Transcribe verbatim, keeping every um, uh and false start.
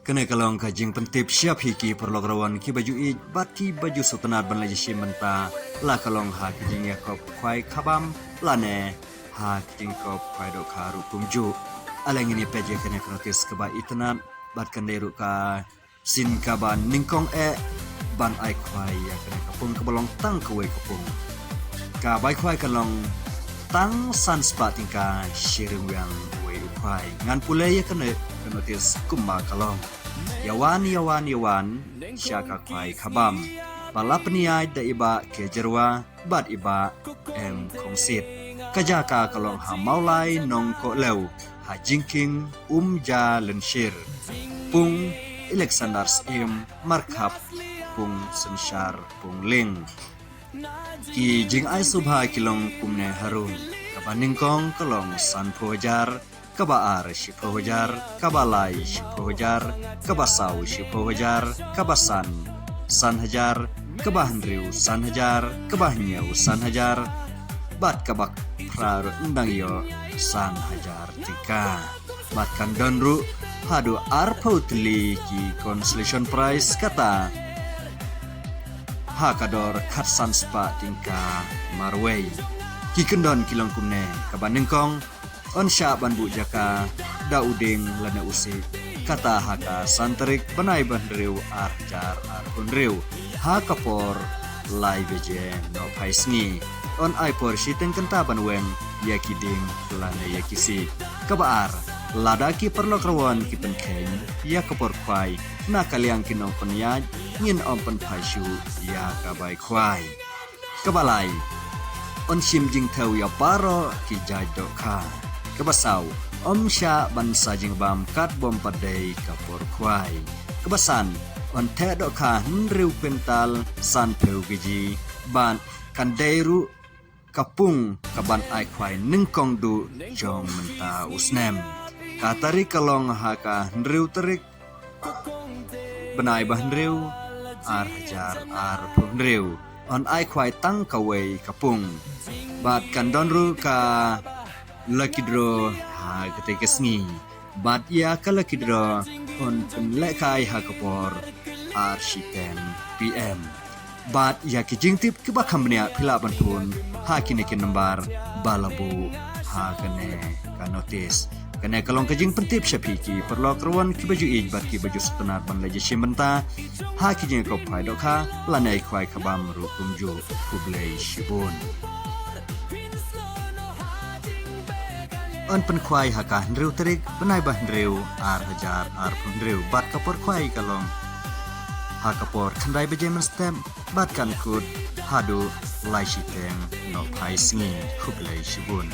Kane ka long ka jingpyntip sha phi ki paralok rawan ki ba ju ïeit bad ki ba ju sngewtynnad ban leit shim bynta, la ka long ha ki jingïakop khwai khabam lane ha ki jingkop khwai dohkha ruh kumjuh. Ale ngin ïa peit ïa kane ka notis kaba itynnad bad kan dei ruh ka sien kaba nyngkong eh ban ai khwai ïa kane ka pung kaba long tang kawei ka pung. Ka bai khwai ka long tang san spah tyngka shi ryngwiang uwei u khwai. Ngan pule ïa kane ka notis kumba ka long. Ïa wan, ïa wan, ïa wan sha ka khwai khabam. Ba la pynïaid da i Bah K. Jyrwa bad i Bah M. Khongsit. Ka jaka ka long ha Mawlai Nongkohlew, ha Jingkieng Umja Lynshir. Pung Alexander Syiem, Markhap, pung Synshar Pungling. Ki jingai sngewbha ki long kumne harum. Kaba nyngkong ka long sanphew hajar, kaba ar shiphew hajar, kaba lai shiphew hajar, kaba saw shiphew hajar, kaba san san hajar, kaba hynriew san hajar, kaba hynñiew san hajar, bad kaba phra ruh yn dang ïoh san hajar tyngka. Bad kan don ruh haduh arphew tylli ki consolation prize kata ha ka dor khatsan spah tyngka marwei. Ki kyndon ki long kumne, kaba nyngkong yn shah ban buh jaka da u dieng lane u siej, kata ha ka san tarik bnai ba hynriew ar hajar arphew hynriew, ha ka por lai baje nohphai sngi. Yn ai por shiteng kynta ban weng ïa ki dieng lane ïa ki siej. Kaba ar, lada ki paralok rawan ki pynkheiñ ïa ka por khwai na ka liang ki nongpynïaid, ngin ym pynphai shuh ïa ka bai khwai. Kaba lai, yn shim jingthew ïa baroh ki jait dohkha. Kaba saw, ym shah ban sa jingbam katba ym pat dei ka por khwai. Kaba san, yn theh dohkha hynriew kwintal sanphew kg, bad kan dei ruh ka pung kaban ai khwai nyngkong duh jong mynta u snem. Ka tarik ka long ha ka hynriew tarik bnai ba hynriew, ar hajar arphew hynriew. Yn ai khwai tang kawei ka pung. Bad kan don ruh ka lucky draw ha katei ka sngi. Bad ïa ka lucky draw yn pynlehkai ha ka por ar shiteng P M. Bad ïa ki jingtip kiba kham bniah phi lah ban phone ha kine ki nambar ba la buh ha kane ka notis. Kane ka long ka jingpyntip sha phi ki paralok rawan kiba ju ïeit bad kiba ju sngewtynnad ban leit ïa shim bynta ha ki jingïakop khwai dohkha lane khwai khabam ruh kumjuh. Khublei shibun. Yn pynkhwai ha ka hynriew tarik bnai ba hynriew, ar hajar arphew hynriew, bad ka por khwai ka long ha ka por khyndai baje mynstep bad kan kut haduh lai shiteng nohphai sngi. Khublei shibun.